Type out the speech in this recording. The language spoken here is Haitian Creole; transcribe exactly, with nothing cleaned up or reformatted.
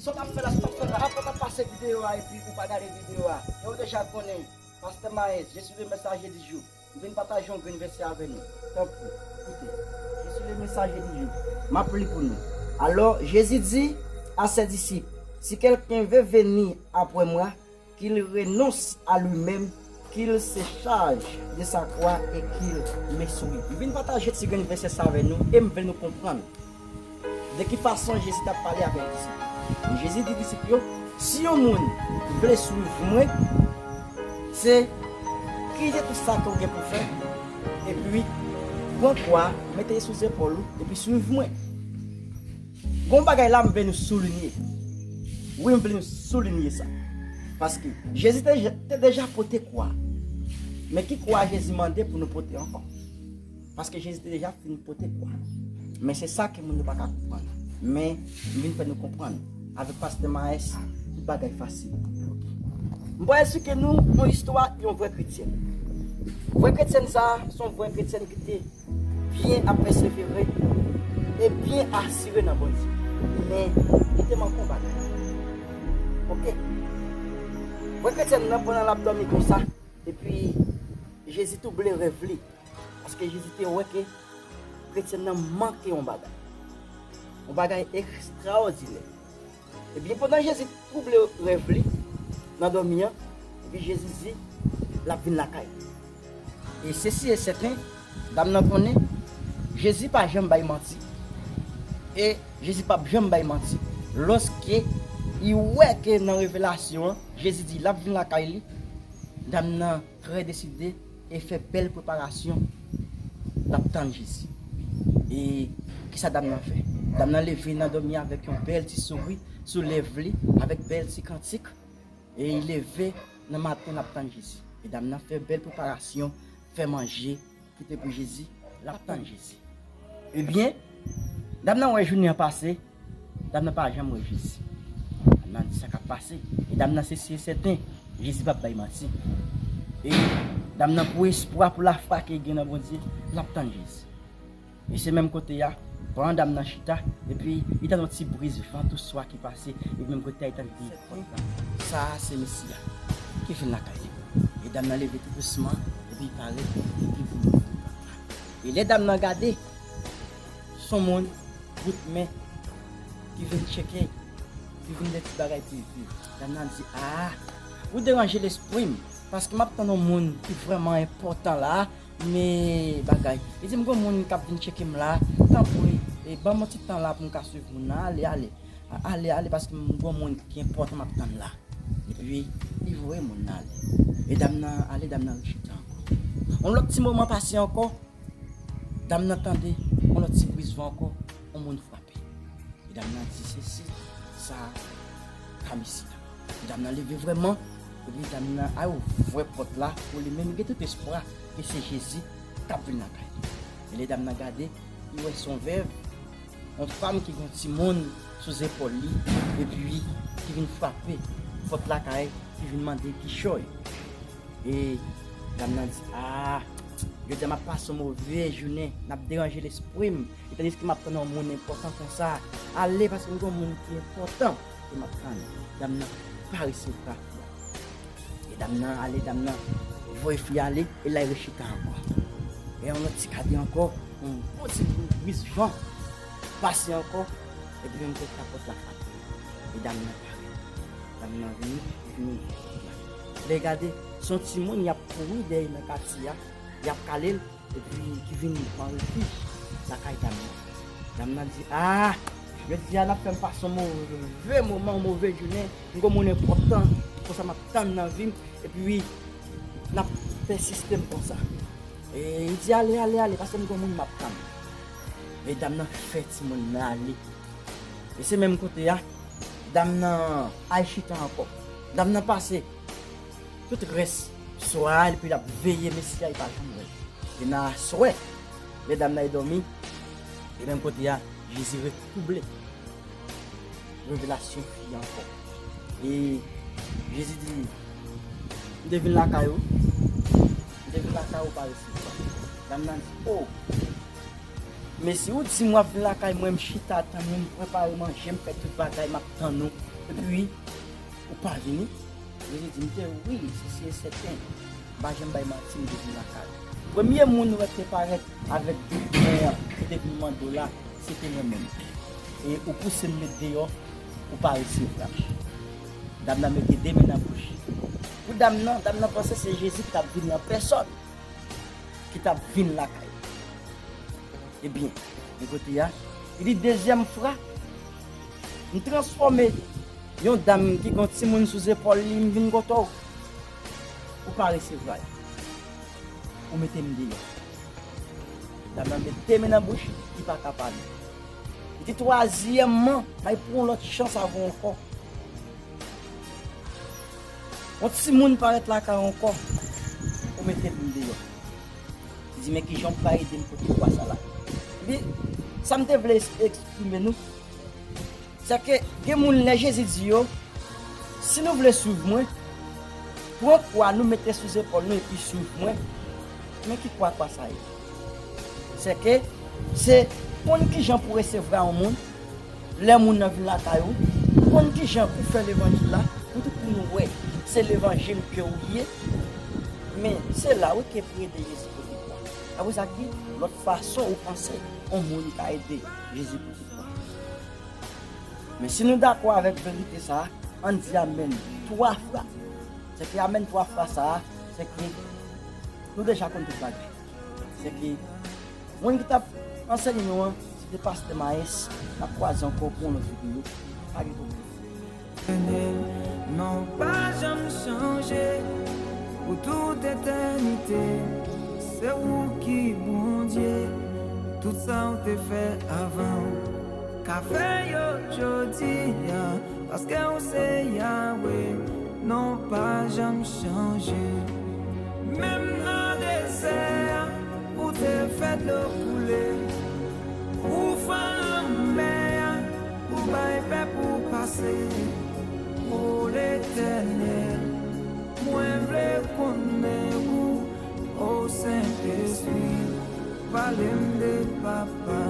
Sa w t ap fè la, sa w t ap fè la, apa w t ap pase videyo a epi ou pa gade videyo a? E ou deja konnen, Pastè Maes, je suis le messager du jour. M vin pataje yon grenn vèsè avè nou. Tanpri, koute. Je suis le messager du jour. M ap li pou nou. Alors, Jésus dit à ses disciples, si quelqu'un veut venir après moi, qu'il renonce à lui-même, qu'il se charge de sa croix et qu'il me suive. M vin pataje ti grenn vèsè sa avè nou e m vle nou konprann de ki fason Jezi t ap pale avèk disip li. Jezi di disip yo, si yon moun vle swiv mwen, se kite tout sa ke w gen pou fè, epi pran kwa, mete l sou zepòl ou, epi swiv mwen. Gon bagay la m vle nou soulinye. Wi, m vle nou soulinye sa. Paske Jezi te, te deja pote kwa. Men ki kwa Jezi mande pou nou pote ankò? Paske Jezi te deja fin pote kwa. Men se sa ke moun yo pa ka konprann. Men m vin fè nou konprann. Avèk Pastè Maes, tout bagay fasil. M pral esplike nou yon istwa yon vrè kretyèn. Vrè kretyèn sa, se yon vrè kretyèn ki te byen ap pèsevere e byen asire nan Bondye. Men, li te manke yon bagay. Oke. Vrè kretyèn nan, pandan l ap dòmi konsa, epi Jezi twouble rèv li. Paske Jezi te wè ke kretyèn nan manke yon bagay. Yon bagay ekstraòdinè. Ebyen, pandan Jezi twouble rèv li nan dòmi an, epi Jezi di l ap vin lakay li. E se si e sèten, dam nan konnen Jezi pa janm bay manti. E Jezi p ap janm bay manti. Lòske li wè ke nan revelasyon an, Jezi di l ap vin lakay li, dam nan trè deside e fè bèl preparasyon, l ap tann Jezi. E kisa dam nan fè? Dam nan leve nan dòmi avèk yon bèl ti souri sou lèv li, avèk bèl ti kantik, e li leve nan maten, l ap tann Jezi. E dam nan fè bèl preparasyon, fè manje, ki te pou Jezi, l ap tann Jezi. Ebyen, dam nan wè jounen an pase, dam nan pa janm wè Jezi. Dam nan di sa k ap pase. E dam nan se si e sèten, Jezi p ap bay manti. E dam nan pou espwa, pou lafwa ke l gen nan Bondye, l ap tann Jezi. E se menm kote a, pandan dam nan chita, epi li tande yon ti briz van tou swa ki pase, epi menm kote a, li tande di, sa a se Mesi a ki vin lakay li. E dam nan leve tou dousman, epi li parèt, epi li vin ouvri pòt la. E lè dam nan gade, se yon moun bout men ki vin tcheke, ki vin de ti bagay pou l viv. Dam nan di, a, ou deranje lespri m, paske m ap tann yon moun ki vrèman enpòtan la, men bagay. Li di m gon moun k ap vin tcheke m la, tanpri, e, ban m yon ti tan la pou m ka swiv moun nan, ale, ale. A, ale, ale, paske m gon moun ki enpòtan m ap tann la. Epi, li voye moun nan ale. E dam nan ale, dam nan rechita ankò. Yon lòt ti moman pase ankò, dam nan tande yon lòt ti briz van ankò, yon moun frape. E dam nan di, se si, sa, ka Mesi a. E dam nan leve vrèman, epi dam nan al ouvè pòt la pou li menm gen tout espwa ke se Jezi k ap vin lakay li. E lè dam nan gade, li wè se yon vèv, yon fanm ki gen yon timoun sou zepòl li, epi ki vin frape pòt lakay, ki vin mande kichòy. E dam nan di, a, jodi a m ap pase yon move jounen, n ap deranje lespri m, e tandiske m ap tann yon moun enpòtan konsa. Ale, paske m gen yon moun ki enpòtan ke m ap tann. Dam nan pa resevwa fi a. E dam nan ale, dam nan voye fi a ale, e l al rechita ankò. E yon lòt ti gade ankò, yon bon ti briz van pase ankò, epi menm kote a pòt la frape. E dam nan parèt. Dam nan vini, vini. Lè gade, se yon timoun y ap kouri dèyè nan katye a, y ap kale l, epi ki vin pran refij lakay dam nan. Dam nan di, a, jodi a n ap fè m pase yon move moman, yon move jounen, m gon moun enpòtan konsa m ap tann nan vi m, epi n ap pèsiste m konsa. E li di, ale, ale, ale, paske m gon moun m ap tann. E dam nan fè timoun nan ale. E se menm kote a, dam nan al chita ankò. Dam nan pase tout rès swa a, epi l ap veye Mesi a, li pa janm wè l. E nan aswè, lè dam nan al dòmi, e menm kote a, Jezi retwouble revelasyon fi a ankò. E Jezi di, m te vin lakay ou, m te vin lakay ou, ou pa resevwa. Dam nan di, o, Men si w di m w ap vin lakay mwen, m chita tann ou, m prepare manje, m fè tout bagay, m ap tann ou, epi ou pa vini? Jezi di m te wi, se si e sèten. M pa janm bay manti, m te vin lakay ou. Premye moun ou wè k te parèt avèk bout mwen an, ki te vin mande w la, se te mwen menm. E ou pouse m met deyò, ou pa resevwa m. Dam nan mete de men nan bouch. Pou dam nan, dam nan panse se Jezi ki t ap vini an pèsòn, ki t ap vin lakay li. Ebyen, men kote a, li di dezyèm fwa, m transfòme yon dam ki gen yon timoun sou zepòl li, m vin kote w. Ou pa resevwa l. Ou mete m deyò. Dam nan met de men nan bouch, li pa ka pale. Li di twazyèmman, bay pou yon lòt chans avè w ankò. Yon timoun parèt lakay ou ankò, ou mete m deyò. Li di, men kijan w ka ede m pote kwa sa la? Epi, sa m te vle eksprime nou, se ke gen moun lè Jezi di yo, si nou vle swiv mwen, pran kwa nou mete sou zepòl nou epi swiv mwen. Men ki kwa kwa sa ye? Se ke se konn kijan pou resevwa yon moun, lè moun nan vin lakay ou, konn kijan pou fè levanjil la, pou tout moun wè se levanjil ke ou ye. Men se la wi ke pou ede Jezi pote kwa. Apre sa, ki lòt fason ou panse yon moun ka ede Jezi pote kwa? Men si nou dakò avèk verite sa a, ann di amèn twa fwa. Se ke amèn twa fwa sa a, se ke nou deja konn tout bagay. Se ke moun ki t ap anseye nou an, se te pastè Maes. N ap kwaze ankò pou yon lòt videyo. Pa gen pwoblèm. Etènèl, non pa janm chanje. Pou tout etènite, se ou ki Bondye. Tout sa w te fè avan, ka fè yo jodi a, paske w se Yawe, non pa janm chanje. Menm nan dezè a, ou te fè dlo koule, ou fann lanmè a, ou bay pèp ou pase. O Letènèl, mwen vle konnen ou, o Sentespri, pale m de Papa.